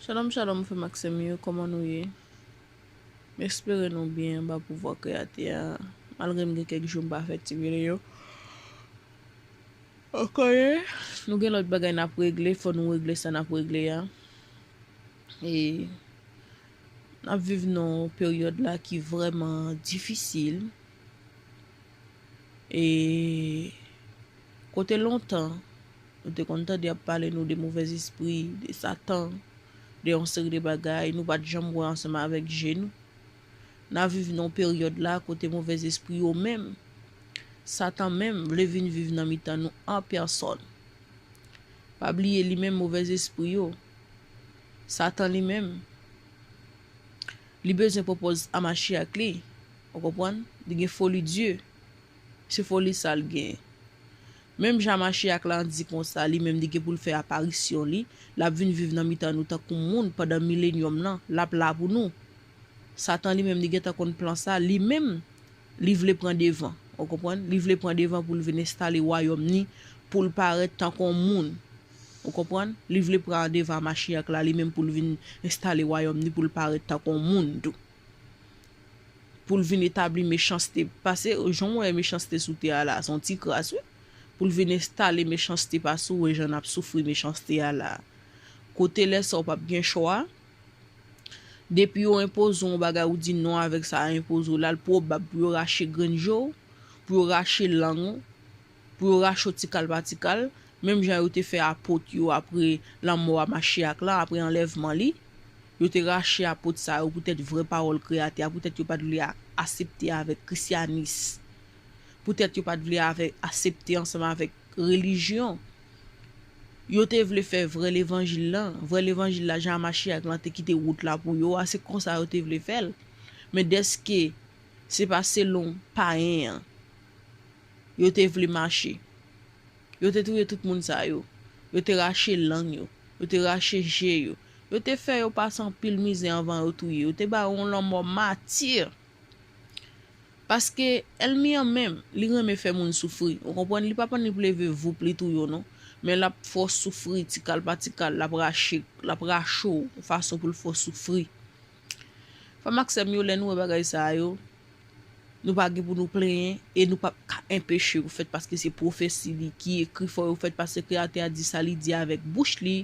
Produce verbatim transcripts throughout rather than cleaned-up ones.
Shalom, shalom, frè m ak sè m yo, kòman nou ye? M espere nou byen anba pouvwa Kreyatè a, malgre m gen kèk jou m pa fè ti videyo. Ankò ye, nou gen lòt bagay n ap regle, fò nou regle sa n ap regle a. E n ap viv nan yon peryòd la ki vrèman difisil. E kote lontan, nou te konn tande y ap pale nou de movèzespri, de Satan, de yon seri de bagay, nou pa t janm wè ansanm avèk je nou. N ap viv nan yon peryòd la kote movèzespri yo menm, Satan menm, vle vin viv nan mitan nou an pèsòn. Pa bliye li menm movèzespri yo, Satan li menm, li bezwen pran pòz a Machiach li. Ou konprann? Li gen foli Dye. Se foli sa l gen. Menm jan Machiach la di konsa, li menm li gen pou l fè aparisyon li, l ap vin viv nan mitan nou tankou moun pandan milenyòm nan, l ap la pou nou. Satan li menm li gentan konn plan sa, li menm li vle pran devan. Ou konprann? Li vle pran devan pou l vin enstale wayòm ni, pou l parèt tankou yon moun. Ou konprann? Li vle pran devan Machiach la, li menm pou l vin enstale wayòm ni, pou l parèt tankou yon moun tou. Pou l vin etabli mechanste. Pase, jan w wè mechanste sou tè a la, se yon ti kras, wi. Pou l vin enstale mechanste, pase w wè jan n ap soufri mechanste a la. Kote lè sa w p ap gen chwa, depi yo enpoze w yon bagay, ou di non avèk sa yo enpoze w la, l pwobab pou yo rache grenn je w, pou yo rache lang ou, pou yo rache w ti kal pa ti kal, menm jan yo te fè apot yo apre lanmò a Machiach la, apre anlèvman li. Yo te rache apot sa yo poutèt vrè pawòl Kreyatè a, poutèt yo pa t vle a-, asepte avèk krisyanis. Poutèt yo pa t vle avè-, asepte ansanm avèk relijyon. Yo te vle fè vrè levanjil lan, vrè levanjil la, jan Machiach lan te kite wout la pou yo a, se konsa yo te vle fè l. Men dèske se pa selon payen an yo te vle mache. Yo te touye tout moun sa yo. Yo te rache lang yo. Yo te rache je yo. Yo te fè yo pase anpil mizè anvan yo touye yo. Yo te ba yo yon lanmò mati. Paske ènmi an menm, li renmen fè moun soufri. Ou konprann? Li pa pann li pou leve voup, li touye w non. Men l ap fè w soufri, ti kal pa ti kal, l ap rache, l ap rache w, yon fason pou l fè w soufri. Frè m ak sè m yo, lè nou wè bagay sa yo, nou pa gen pou nou plenyen e nou p ap ka enpeche yo fèt, paske se pwofesi li ki ekri, fò yo fèt, paske Kreyatè a di sa li di avèk bouch li,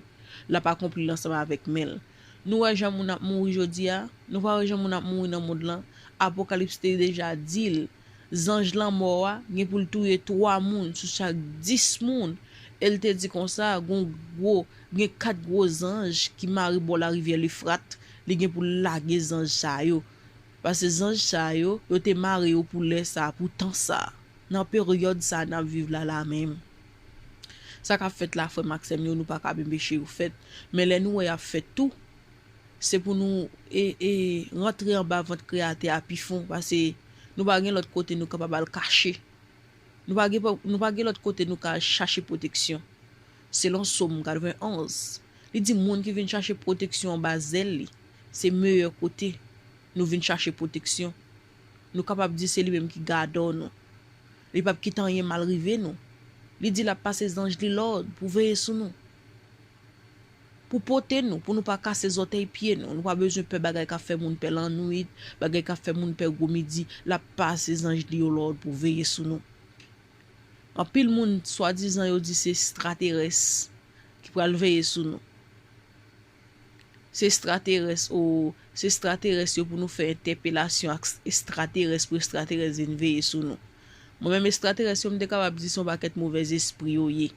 l ap akonpli l ansanm avèk men l. Nou wè jan moun ap mouri jodi a, nou pa wè jan moun ap mouri nan mond lan. Apokalips te deja di l, zanj lanmò a gen pou l touye twa moun sou chak dis moun. E l te di konsa, gon gwo, gen kat gwo zanj ki mare bò larivyè Lefrat, li gen pou l lage zanj sa yo. Paske zanj sa yo, yo te mare yo pou lè sa, pou tan sa, nan peryòd sa n ap viv la, la menm. Sa k ap fèt la, frè m ak sè m yo, nou pa ka enpeche yo fèt. Men lè nou wè y ap fèt tou, se pou nou, e, e, rantre anba vant Kreyatè a pi fon, paske nou pa gen lòt kote nou kapab al kache. Nou pa gen, nou pa gen lòt kote nou ka al chache pwoteksyon. Selon Sòm katrevenn onz, li di moun ki vin chache pwoteksyon anba zèl li, se meyè kote nou vin chache pwoteksyon. Nou kapab di se li menm ki gadò nou. Li p ap kite anyen mal rive nou. Li di l ap pase zanj li lòd pou veye sou nou, pou pote nou, pou nou pa kase zòtèy pye nou. Nou pa bezwen pè bagay k ap fè moun pè lannwit, bagay k ap fè moun pè gwo midi. L ap pase zanj li yo lòd pou veye sou nou. Anpil moun, swadizan, yo di se estraterès ki pral veye sou nou. Se estraterès, o, se estraterès yo pou nou fè entèpelasyon ak estraterès, pou estraterès vin veye sou nou. Mwen menm, estraterès yo, m te kapab di se yon pakèt movèzespri yo ye.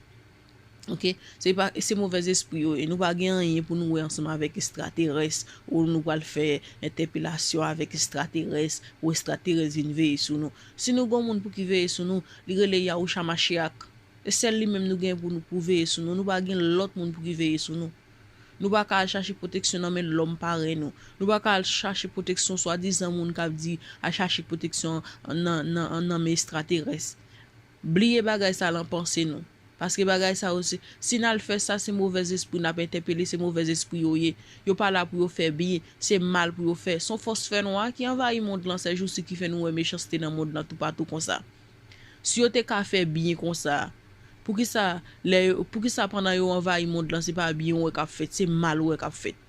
Oke? Se pa, se movèzespri yo ye. Nou pa gen anyen pou nou wè ansanm avèk estraterès, ou nou pral fè entèpelasyon avèk estraterès, pou estraterès vin veye sou nou. Si nou gon moun pou ki veye sou nou, li rele Yahusha Mashiach. E sèl li menm nou gen pou nou, pou veye sou nou. Nou pa gen lòt moun pou ki veye sou nou. Nou pa ka al chache pwoteksyon nan men lòm parèy nou. Nou pa ka al chache pwoteksyon swadizan moun k ap di al chache pwoteksyon nan, nan, nan men estraterès. Bliye bagay sa nan panse nou. Paske bagay sa yo se, si n al fè sa, se movèzespri n ap entèpele, se movèzespri yo ye. Yo pa la pou yo fè byen, se mal pou yo fè. Se yon fòs fènwa ki anvayi mond lan sèjousi ki fè nou wè mechanste nan mond lan toupatou konsa. Si yo te ka fè byen konsa, poukisa lè yo, poukisa pandan yo anvayi mond lan, se pa byen w wè k ap fèt, se mal w wè k ap fèt?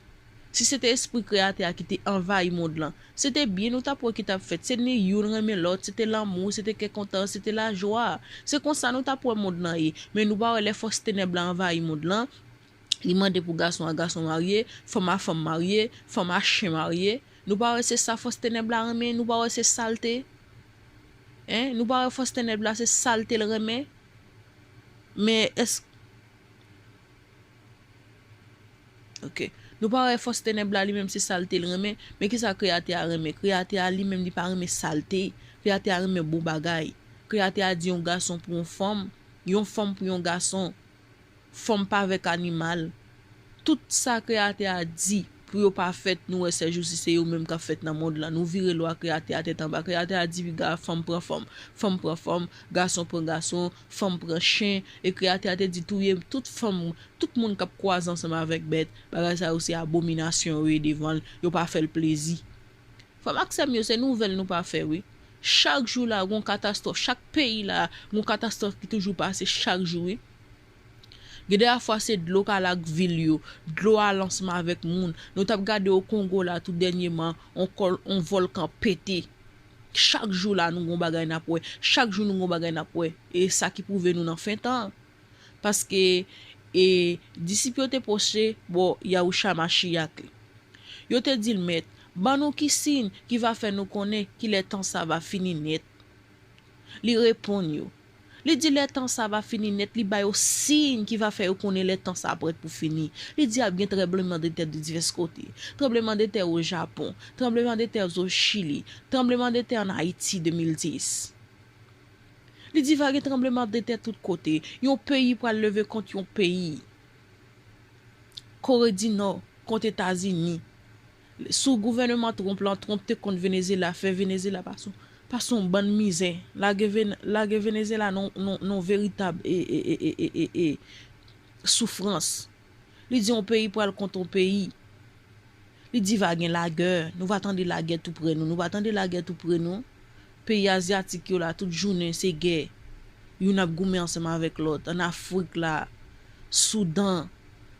Si se te espri Kreyatè a ki te anvayi mond lan, se te byen nou t ap wè ki t ap fèt. Se ni youn renmen lòt, se te lanmou, se te kè kontan, se te lajwa. Se konsa nou t ap wè mond lan ye. Men nou pa wè lè fòs tenèb la anvayi mond lan, li mande pou gason a gason marye, fanm a fanm marye, fanm a chen marye. Nou pa wè se sa fòs tenèb la renmen, nou pa wè se salte. Hein? Nou pa wè fòs tenèb la se salte l renmen? Men èske Ok. Nou pa wè fòs tenèb la li menm se salte l renmen, men kisa Kreyatè a renmen? Kreyatè a li menm li pa renmen salte. Kreyatè a renmen bon bagay. Kreyatè a di yon gason pou yon fanm, yon fanm pou yon gason, fanm pa avèk animal. Tout sa Kreyatè a di pou yo pa fèt, nou wè sèjousi se yo menm k ap fèt nan mond lan. Nou vire lwa Kreyatè a tèt anba. Kreyatè a di piga fanm pran fanm, fanm pran fanm, gason pran gason, fanm pran chen, e Kreyatè a te di touye tout fanm, tout moun k ap kwaze ansanm avèk bèt, bagay sa yo se abominasyon yo ye devan l, yo pa fè l plezi. Frè m ak sè m yo, se nouvèl nou pa fè wi. Chak jou la, gon katastwòf, chak peyi la, gon katastwòf ki toujou pase chak jou wi. Gen de fwa se dlo k al ak vil yo, dlo al ansanm avèk moun. Nou t ap gade o Kongo la tou dènyèman, on kòl, on vòlkan pete. Chak jou la nou gon bagay n ap wè, chak jou nou gon bagay n ap wè. E sa ki pwouve nou nan fen tan an. Paske e, disip yo te pwoche bò Yahushua Mashiach li. Yo te di l, Mèt, ban nou ki siy ki va fè nou konnen kilè tan sa va fini nèt. Li reponn yo. Li di lè tan sa va fini nèt, li ba yo siy ki va fè yo konnen lè tan sa prèt pou fini. Li di ap gen tranblemanntè de divès kote. Tranblemanntè o Japon, tranblemanntè o Chili, tranblemanntè an Ayiti de mil dis. Li di va gen tranblemanntè tout kote. Yon peyi pral leve kont yon peyi. Kore di Nò kont Etazini. Sou gouvèneman Trump lan, Trump te kont Venezuela, fè Venezuela pase, pase yon bann mizè. Lage Ven-, lage Venezuela nan, nan, nan veritab e, e, e, e, e, e, soufrans. Li di yon peyi pral kont yon peyi. Li di va gen lagè, nou va tande lagè tou pre nou, nou va tande lagè tou pre nou. Peyi azyatik yo la, tout jounen se gè. Youn ap goumen ansanm avèk lòt. Ann Afrik la, Soudan,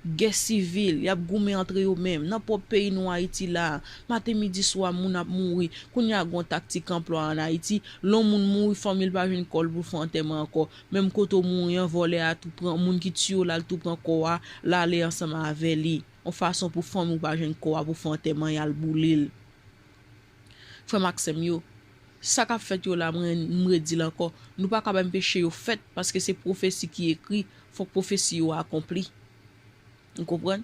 gè sivil, y ap goumen antre yo menm. Nan pwòp peyi nou Ayiti la, maten, midi, swa, moun ap mouri. Kounye a gon taktik anplwa ann Ayiti, lè yon moun mouri, fanmi l pa jwenn kò l pou fè antèman ankò. Menm kote w mouri an, vòlè a tou pran, moun ki tiye w la, l tou pran kò a, l ale ansanm avè li. Yon fason pou fanmi w pa jwenn kò a pou fè antèman, y al boule l. Frè m ak sè m yo, sa k ap fèt yo la, mwen, m redi l ankò, nou pa ka anpeche yo fèt, paske se pwofesi ki ekri, fòk pwofesi yo akonpli. Ou konprann?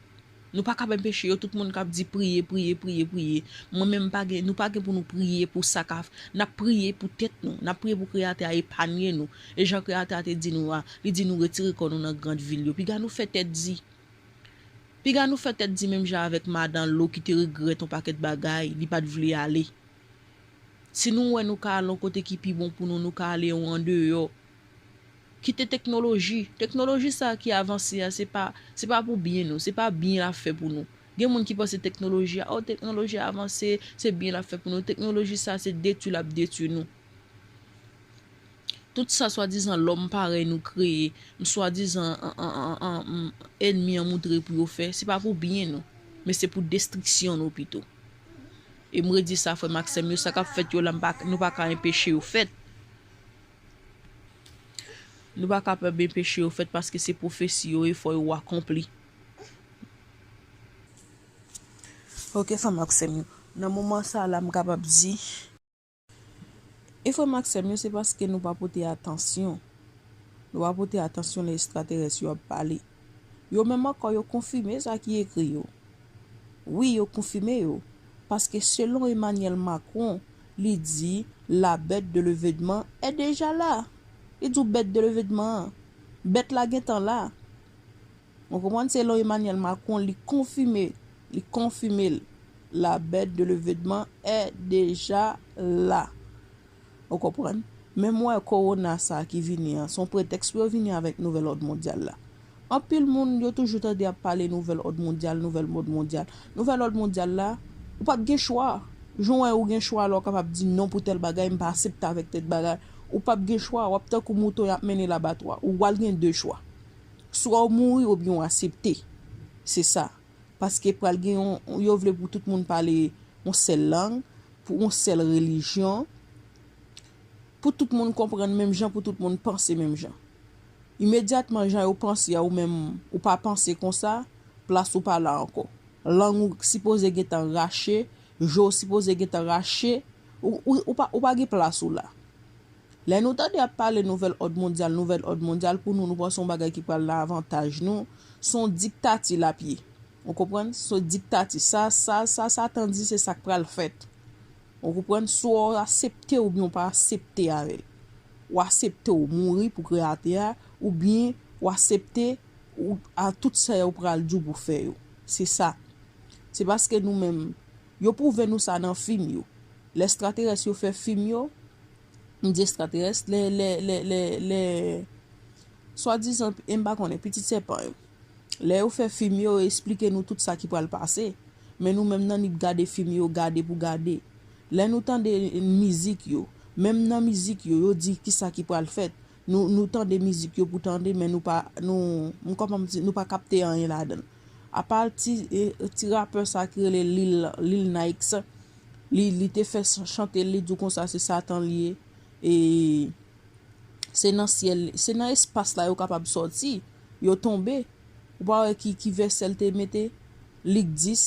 Nou pa ka anpeche yo, tout moun k ap di priye, priye, priye, priye. Mwen menm m pa gen, nou pa gen pou nou priye pou sa k ap, n ap priye pou tèt nou, n ap priye pou Kreyatè a epanye nou. E jan Kreyatè a te di nou a, li di nou retire kò nou nan grand vil yo. Piga nou fè tèt di. Piga nou fè tèt di menm jan avèk madan Lo ki te regrèt yon pakèt bagay, li pa t vle ale. Si nou wè nou ka al yon kote ki pi bon pou nou, nou ka ale yon andeyò. Kite teknoloji. Teknoloji sa a ki avanse a, se pa, se pa pou byen nou, se pa byen l ap fè pou nou. Gen moun ki panse teknoloji a, oh, teknoloji a avanse, se byen l ap fè pou nou. Teknoloji sa a, se detwi l ap detwi nou. Tout sa swadizan lòm parèy nou kreye, swadizan an, an, an, an, m, ènmi an moutre pou yo fè, se pa pou byen nou, men se pou destriksyon nou pito. E m redi sa, frè m ak sè m yo, sa k ap fèt yo la, m pa, nou pa ka anpeche yo fèt. Nou pa kapab anpeche yo fèt paske se pwofesi yo ye, fò yo akonpli. Ok, frè m ak sè m yo. Nan moman sa a la, m kapab di, E frè m ak sè m yo, se paske nou pa pote atansyon. Nou pa pote atansyon lè estraterès yo ap pale. Yo menm ankò, yo konfime sa ki ekri yo. Wi, yo konfime yo. Paske selon Emmanuel Macron, li di, la bête de l'événement est déjà là. Li di w bèt de levedman an. Bèt la gentan la. Ou konprann? Selon Emmanuel Macron, li konfime, li konfime l. La bête de l'événement est déjà là. Ou konprann? Men m wè kowona sa a ki vini an, se yon pretèks pou yo vini avèk nouvèl òd mondyal la. Anpil moun, yo toujou tande ap pale nouvèl òd mondyal, nouvèl òd mondyal. Nouvèl òd mondyal la, ou p ap gen chwa. Jan w wè ou gen chwa lè w kapab di non pou tèl bagay, m pa aksepte avèk tèl bagay. Ou p ap gen chwa, w ap tankou mouton y ap mennen labatwa. Ou pral gen de chwa. Swa w mouri oubyen w aksepte. Se sa. Paske pral gen yon, yo vle pou tout moun pale yon sèl lang, pou yon sèl relijyon, pou tout moun konprann menm jan, pou tout moun panse menm jan. Imedyatman jan yo panse a, ou menm ou pa panse konsa, plas ou pa la ankò. Lang ou sipoze gentan rache, je w sipoze gentan rache, ou, ou, ou pa, ou pa gen plas ou la. Lè nou tande ap pale nouvèl òd mondyal, nouvèl òd mondyal, pou nou, nou panse yon bagay ki pral nan avantaj nou, se yon diktati l ap ye. Ou konprann? Se yon diktati. Sa, sa, sa Satan di, se sa k pral fèt. Ou konprann? Swa w aksepte oubyen w pa aksepte avè l. W aksepte w mouri pou Kreyatè a, oubyen w aksepte ou, a tout sa yo pral di w pou fè yo. Se sa. Se paske nou menm, yo pwouve nou sa nan fim yo. Lè ekstraterès yo fè fim yo, m di ekstraterès, lè, lè, lè, lè, lè, swadizan, e m pa konnen, pitit sèpan yo. Lè yo fè fim yo, yo esplike nou tout sa ki pral pase. Men nou menm nan nip gade fim yo, gade pou gade. Lè nou tande mizik yo, menm nan mizik yo, yo di kisa ki pral fèt. Nou, nou tande mizik yo pou tande, men nou pa, nou, m kòman m di, nou pa kapte anyen ladan l. Apa ti, e, ti rapè sa ki rele Lil, Lil Nikes, li, li te fè ch-, chante l, li di w konsa se Satan li ye. E se nan syèl, se nan espas la yo kapab sòti, yo tonbe. Ou pa wè ki, ki vèsè l te mete? Lik dis.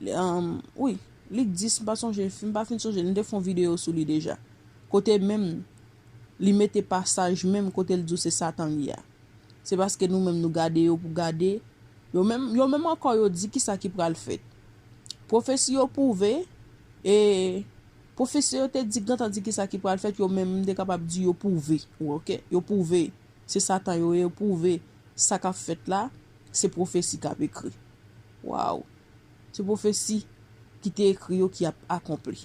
Li, um, wi, Lik dis, m pa sonje, m pa fin sonje, m te fè yon videyo sou li deja. Kote menm, li mete pasaj menm kote l di w se Satan li a. Se paske nou menm nou gade yo pou gade. Yo menm, yo menm ankò yo di kisa ki pral fèt. Pwofesi yo pwouve, e pwofesi yo te di, gentan di kisa ki pral fèt, yo menm m te kapab di yo pwouve. Oke? Yo pwouve. Se Satan yo ye, yo pwouve sa k ap fèt la, se pwofesi k ap ekri. Waw! Se pwofesi ki te ekri yo ki ap akonpli.